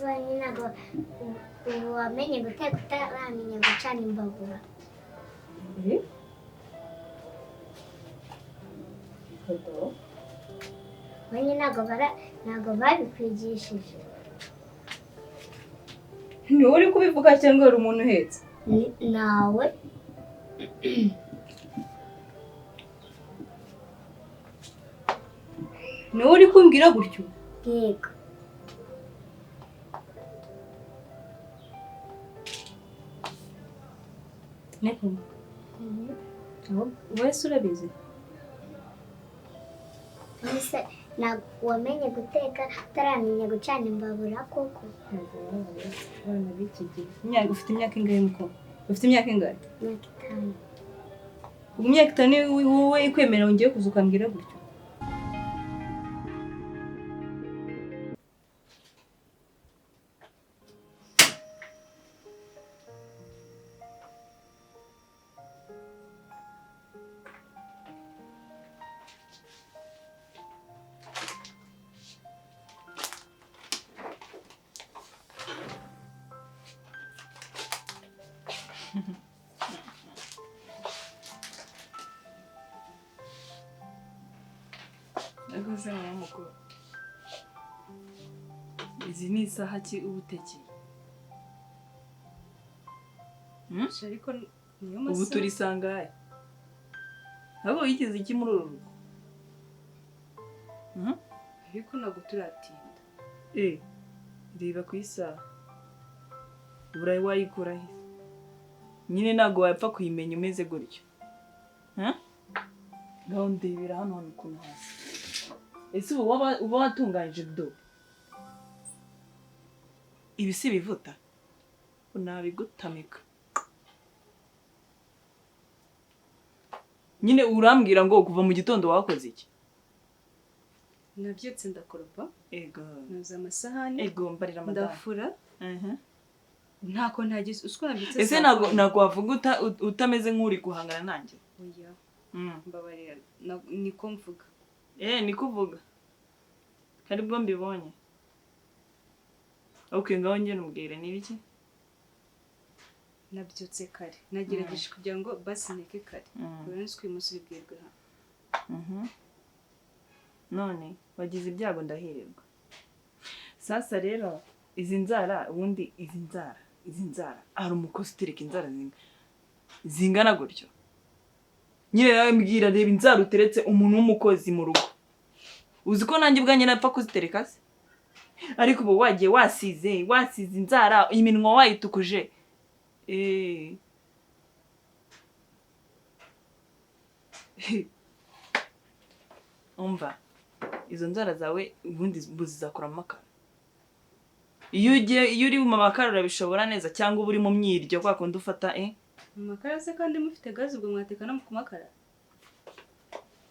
Ese wanyu ntabwo ubu wamenye guteka utaramenya gucana imbabura? Wanyu ntabwo babikwigishije. Ni wowe uri kubivuga cyangwa hari umuntu uhetse? Nawe. Ni wowe uri kumbwira gutyo? Yego. Neko. Wowe se urabizi? Ese ntabwo wamenye guteka utaramenya gucana imbabura koko? Abana b'iki gihe. Ufite imyaka ingahe mukobwa? Ufite imyaka ingahe? Imyaka 5. Ubu imyaka 5 wowe ikwemera ngiye kuza ukambwira gutyo? Nakoze mama mukuru. Izi ni isaha ki ubutekeye? Ariko niyo masaha. Ubu turi sangahe? Ntabwo wigeze iki muri uru rugo? Ariko ntabwo turatinda. Reba ku isaha. Uburayi wayikura he? Nyine ntabwo wapfa kuyimenya umeze gutyo. Ngaho ndebera hano hano ukuntu hasi. Ese ubu uba watunganyije do? Ibi si ibivuta? Nabigutamika. Nyine urambwira ngo kuva mu gitondo wakoze iki? Nabyutse ndakoropa. Ego. Noza amasahani. Ego mbarira madamu. Ndafura. Ntako ntagize usiko nabyutse. Ese ntabwo wavuga utameze nk'uri guhangana nanjye? Oya. Mbabarira niko mvuga. Niko uvuga. Kandi bwo mbibonye. Okay, ngaho njye nubwire ni biki? Nabyutse kare. Nagerageje kugira ngo basi nteke kare. Urabona ko uyu munsi uribwirwe hano. None wagize ibyago ndahirirwa. Sasa rero izi nzara ubundi izi nzara ari umukozi utereka inzara zingana gutyo. Nyine nawe mbwira reba inzara uteretse umuntu w'umukozi mu rugo. Uzi ko nanjye ubwanjye napfa kuzitereka se? Ariko ubu wagiye wasize inzara iminwa wayitukuje. Umva izo nzara zawe ubundi zizakora amakara. Iyo uri mu makara urabishobora neza cyangwa uba uri mu myiryo kwa kundi ufata Mu makara se kandi mufite gaze ubwo mwateka no ku makara?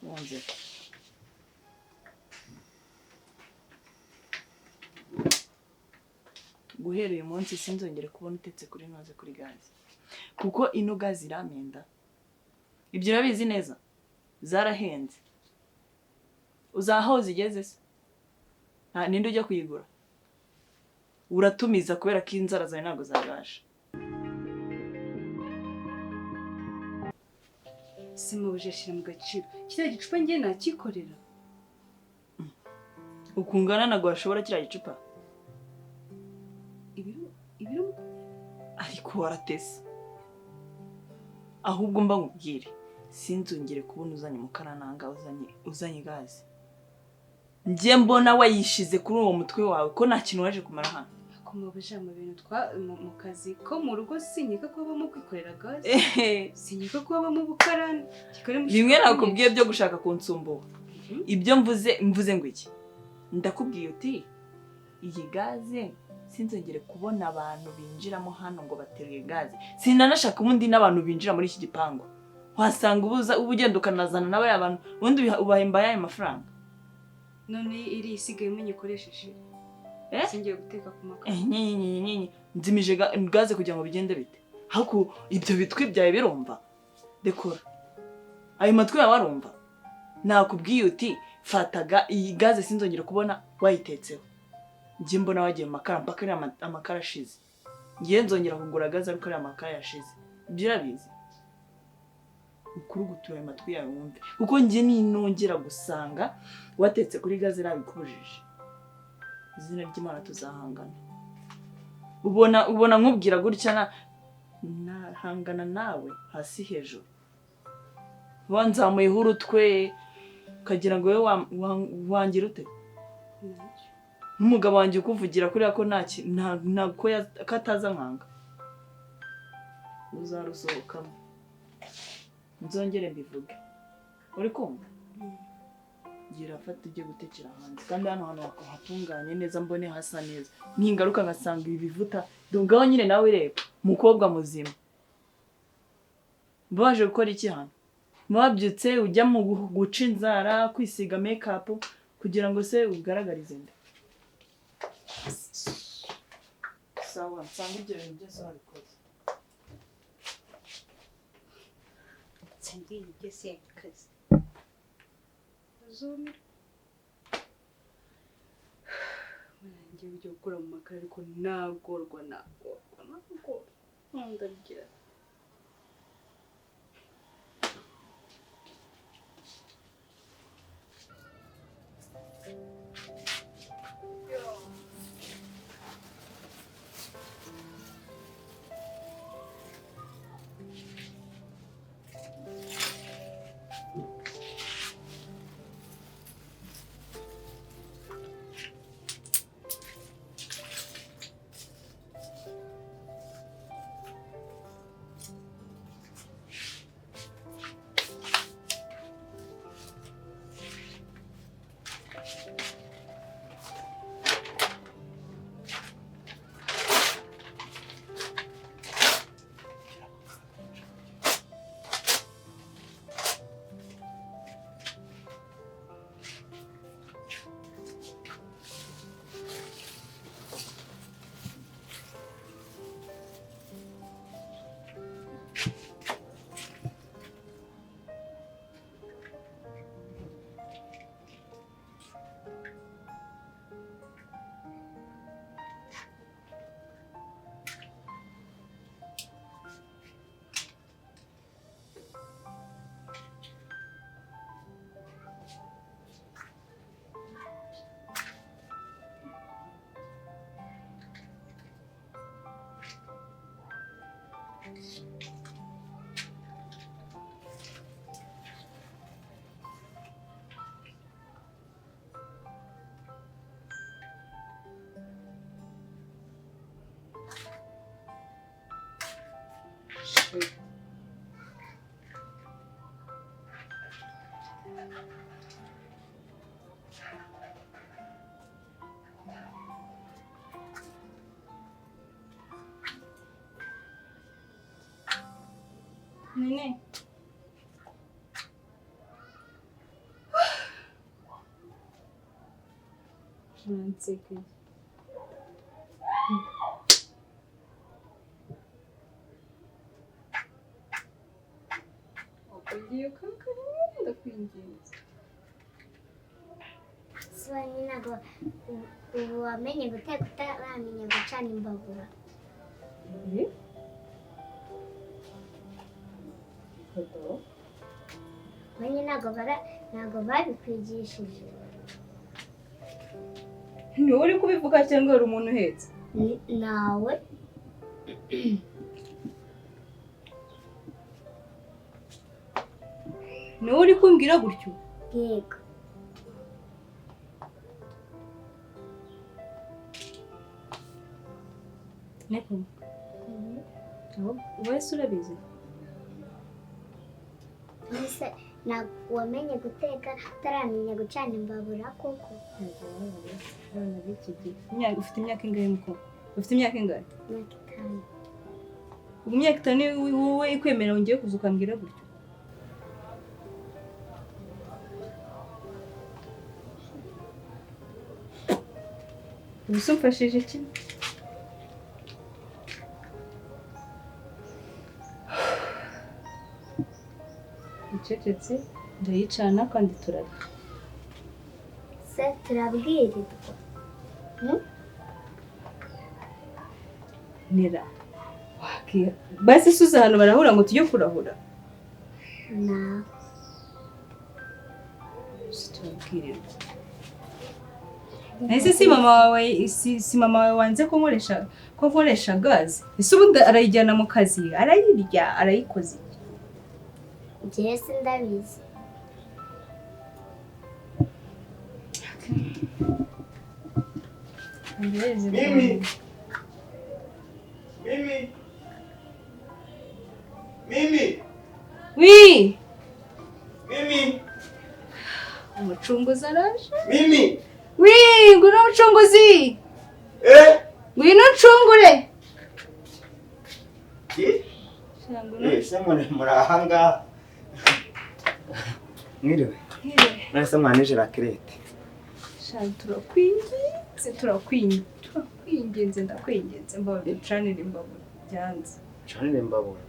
Wonze. Guhera uyu munsi sinzongere kubona utetse kuri noze kuri gaze. Kuko ino gaze iramenda. Ibyo urabizi neza. Zarahenze. Uzaho zigeze se? Nta ninde ujya kuyigura? Uratumiza kubera ko inzara zawe ntabwo zabasha. Simubuje shira mu gaciro. Kiriya gicupa ngiye nakikorera. Ukungana ntabwo washobora kiriya gicupa? Ibiro ariko waratese. Ahubwo mba nkubwire sinzongere kubona uzanye umukarananga uzanye gaze. Njye mbona wayishize kuri uwo mutwe wawe ko nta kintu waje kumara hano. Kumubuje mu bintu twa mu kazi ko mu rugo sinyika ko babamo kwikorera gaze. Sinyika ko babamo bukarani. Bimwe nakubwiye byo gushaka kunsumbuha. Ibyo mvuze ngo iki? Ndakubwiye uti iyi gaze sinzongere kubona abantu binjiramo hano ngo bateruye gaze. Sinanashaka ubundi n'abantu binjira muri iki gipangu. Wasanga ubuza ugenda ukanazana n'abari abantu ubundi ubahemba yayo mafaranga. None iri isigaye umenye ukoresheje. Singiye guteka ku makara. Nyi nzimije gaze kugira ngo bigende bite? Hako ibyo bitwi byawe birumva. Dekora. Ayo matwi yawe arumva. Nakubwiye uti fataga iyi gaze sinzongere kubona wayitetseho. Njye mbona wagiye mu makara mpaka ariya amakara ashize. Ngiye nzongera kugura gaze ariko ariya makara yashize. Ibyo urabizi? Ukuri gutura ayo matwi yawe wumve. Kuko njye ninongera gusanga watetse kuri gaze rabikubujije. Izina ry'Imana tuzahangana. Ubona nkubwira gutya na nahangana nawe hasi hejuru. Wanzamuyeho urutwe ukagira ngo wowe wangira ute? N'umugabo wanjye ukuvugira kuriya ko nta ko ataza nkanga. Uzarusohokamo. Nzongere mbivuge. Uri kumva? Gira fata ujye gutekera hanze. Kandi hano hantu hatunganye neza mbone hasa neza. Ningaruka ngasanga ibi bivuta, ngaho nyine nawe reba umukobwa muzima. Baje gukora iki hano? Wabyutse ujya mu guca inzara, kwisiga make-up kugira ngo se ugaragarize nde? Sawa, nsanga ibyo bintu byose wabikoze. Nsanga ibintu byose yabikoze. Uzumirwa. Ngiye ujya gukora mu makara ariko nagorwa ndagira. Nene. Uransekeje. Ugiye kankara ndakwinginze. Sibani ntabwo ubu wamenye guteka utaramenya gucana imbabura. Menye ntabwo babikwigishije. Ni wowe uri kubivuga cyangwa hari umuntu uhetse? Nawe. Ni wowe uri kumbwira gutyo? Yego. Neko. Wowe se urabizi? Mbese wamenye guteka utaramenya gucana imbabura koko? Abana b'iki gihe. Ufite imyaka ingahe muko? Ufite imyaka ingahe? Imyaka 5. Ubu imyaka 5 wowe ikwemera ngiye kuza ukambwira gutyo? Ubu se umfashije iki? Ucecetse ndayicana kandi turarya. Se turabwirirwa. Nera basi suza hano barahura ngo tujye kurahura. Na turabwirirwa. Ese si mama wawe si mama wawe wanze ko nkoresha gaze? Ese ubundi arayijyana mu kazi, arayirya, arayikoze iki? Njyewe sindabizi. Mimi. Mimi. Mimi. Oui. Mimi. Umucunguzi araje. Mimi. Oui, ngwino mucunguzi. Eh? Ngwino ncungure. Ki? Eh, se muri ahanga. Mwiriwe. Mwiriwe. Nase mwanije la crete. Sha turakwinginze ndakwinginze mbabura ucanire imbabura byanze. Canire imbabura.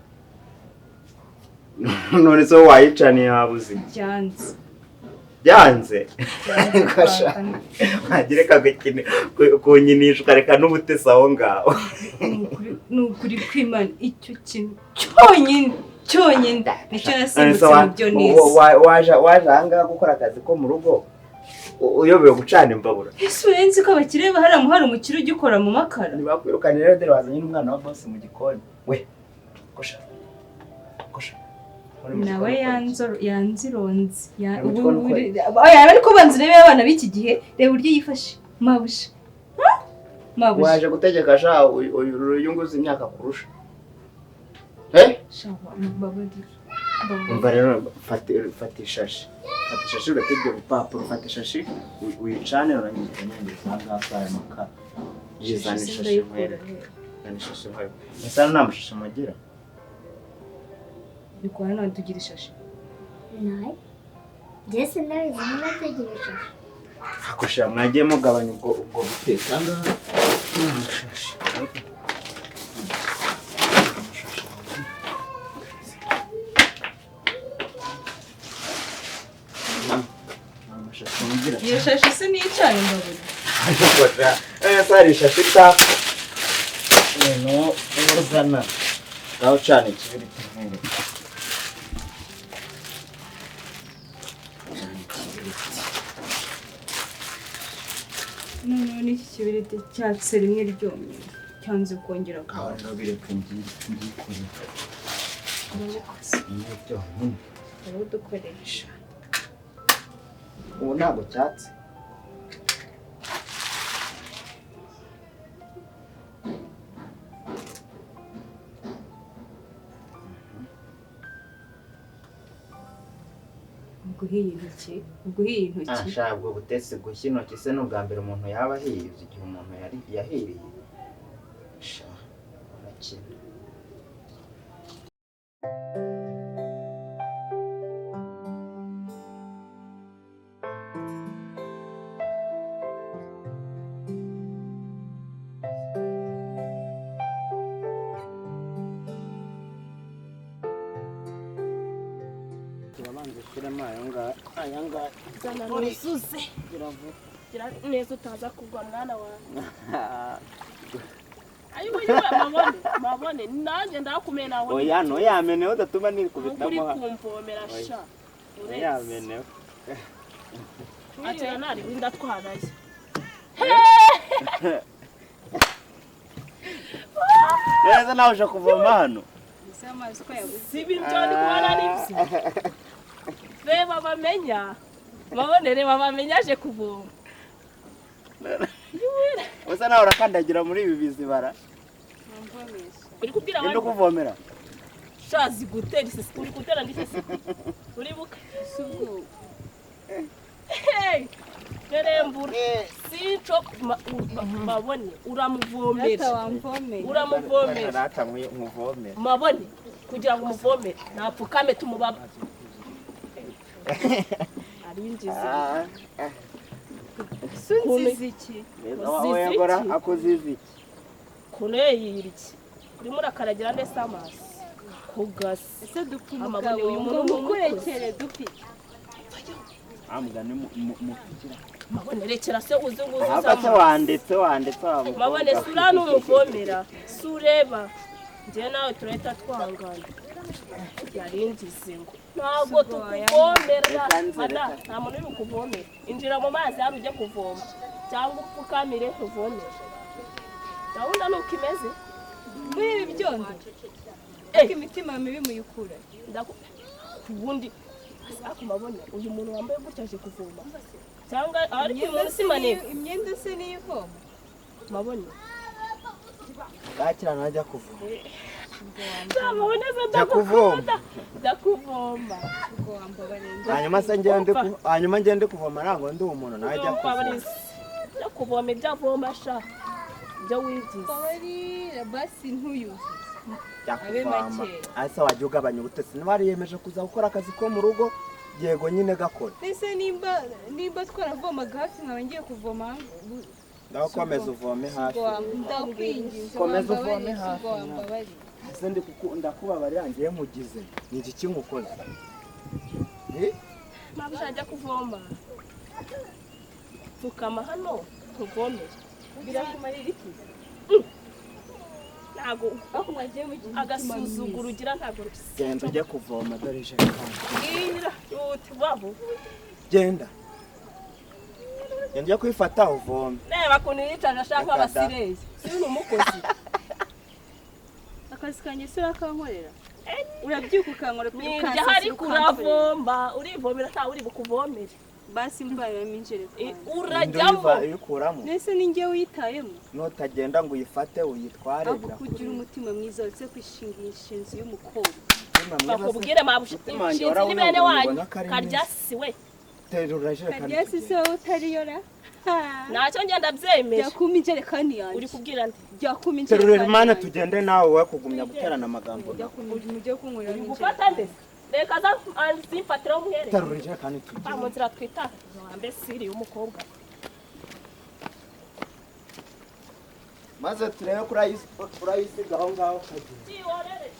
None so wayicaniye habuze. Byanze. Byanze. Wagira kagukine kunyinisha ukareka n'ubutesi aho ngaho. Nukuri kw'Imana icyo kintu cyonyine cyonyine nicyo nasimbutse mu byo nize. Waje ahangaha gukora akazi ko mu rugo uyobewe gucana imbabura. Ese urenze ko abakire hari umukire ugikora mu makara. Ntibakwirukane rero dore wazanye n'umwana wa boss mu gikoni. We kosha. Kosha. Nawe yanzironze. Ariko banza urebe abana b'iki gihe, reba uburyo yifashe. Mabusha. Mabusha. Waje gutegeka sha uyu nguzi imyaka kurusha. Eh? Sha mbabarira. Umva rero fata ishashi. Fata ishashi ureke ibyo bipapuro, fata ishashi uyicane urangiza ukanyangiza aha ngaha kuri aya makara. Yizana ishashi nkwereke. Zana ishashi nkwereke. Ese hano nta mashashi mugira? Bikora none tugira ishashi. Nayo. Njyewe sindabizi niba tugira ishashi. Akosha mwagiye mugabanya ubwo guteka ngaha. Amashashi. Iyo shashi se nicana imbabura. Akosha. Ese hari ishashi itaka. No, uzana. Ngaho cana ikibiriti nkwereke. Noneho n'iki kibiriti cyatse rimwe ryonyine cyanze kongera Aho rero bireka ngikorera. Urabikoze. Ni byonyine. Urudukoresha. Ubu ntabwo cyatse. Uguhiye intoki, uguhiye intoki. Asha ubwo butesi gushya intoki se n'ubwa mbere umuntu yaba ahiye igihe umuntu yari yahiriye. Sha urakina. Uzuze gira neza utaza kugwa mwana wanjye. Ayo mabone mabone nanjye ndakumena aho. Oya no yameneho udatuma nikubitamo. Uri kumvomera sha. Yameneho. Ati nari ndatwaraye. Neza nawe uje kuvoma hano. Si ibyo ndi kubona nibyo. Reba bamenya. Mabone reba bamenya aje kuvoma. Usa nawe urakandagira muri ibi bizibara. Uri kubwira abantu abantu kuvomera. Shazi gutera isisi, uri gutera ndisisi. Uribuka? Hey! Nerembura. Sinco mabone uramuvomera. Uramuvomera. Rata muvomera. Mabone kugira ngo umuvomere napfukame tumubaba. Arinjiza. Sunziza iki? Oyagora akoziza iki? Kuneyira iki? Urimo urakaragira neza amaso. Kugasi. Ese dupfa umugabo ngo mukurekere dupfi. Amugane mupikira. Mabone rekera se uzi nguzi. Ahubwo se wanditse wabo. Mabone sura n'umuvomera. Sureba. Njye nawe turahita twangana. Yaringize ngo ntabwo tukuvomera. Mada nta muntu uri bukuvomere. Injira mu mazi hari ujye kuvoma cyangwa upfukamire uvomere. Gahunda ni uko imeze. Muri ibi byondo ariko imitima mibi muyikura. Ubundi ariko mabone uyu muntu wambaye gutya aje kuvoma cyangwa ariko uyu muntu si maneko. Imyenda se niyo ivoma. Mabone Bakira najya kuvoma. Mabone se ndakuvoma. Ndakuvoma. Hanyuma se ngende hanyuma ngende kuvoma ntabwo ndi umuntu najya kuvoma. Ndakuvoma ibyo avoma sha. Ibyo wigize. Babarira basi ntuyuzuze. Yakuvama. Asa wajya ugabanya ubutesi niba wariyemeje kuza gukora akazi ko mu rugo yego nyine gakora. Ese nimba twaravomaga hafi nkaba ngiye kuvoma ndakomeza uvome hafi. Ndakwinginze. Komeza uvome hafi. Ese ndi ndakubabarira ngiye nkugize. Ni iki nkukoze? Mabusha ajya kuvoma. Pfukama hano tuvomere. Birakumarira iki? Ntago agasuzuguro ugira ntago. Genda ujye kuvoma dore ijerekani. Ngira uti wabo. Genda. Genda ujye kwifata uvome. Reba kuntu yicaje ashaka abasireye. Si ni umukozi. Akazi kanjye se urakankorera. Urabyuka ukankora ukansasira. Hari kuravomba urivomera nta uri bukuvomere. Basi mvaramo injerekani. Urajyamo uyikuramo. Nese ni njye uyitayemo. Nutagenda ngo uyifate uyitware birakora. Kugira umutima mwiza uretse kwishingisha inzu y'umukobwa. Bakubwire mabusha inshinzi ni bene wanyu karya si we. Terura ijerekani. Karya si se wowe utariyora. Ntacyo ngenda byemeje. Jya kuma injerekani yanjye. Uri kubwira nde? Jya kuma injerekani. Terura Imana tugende nawe we kugumya guterana amagambo. Jya kuma mujye kunywera. Uri gufata nde? Reka za anzimfatira umuhere. Terura ijerekani tugende. Mu nzira twita wambe siri y'umukobwa. Maze turebe kurayisiga aho ngaho kagenda. Tihorere.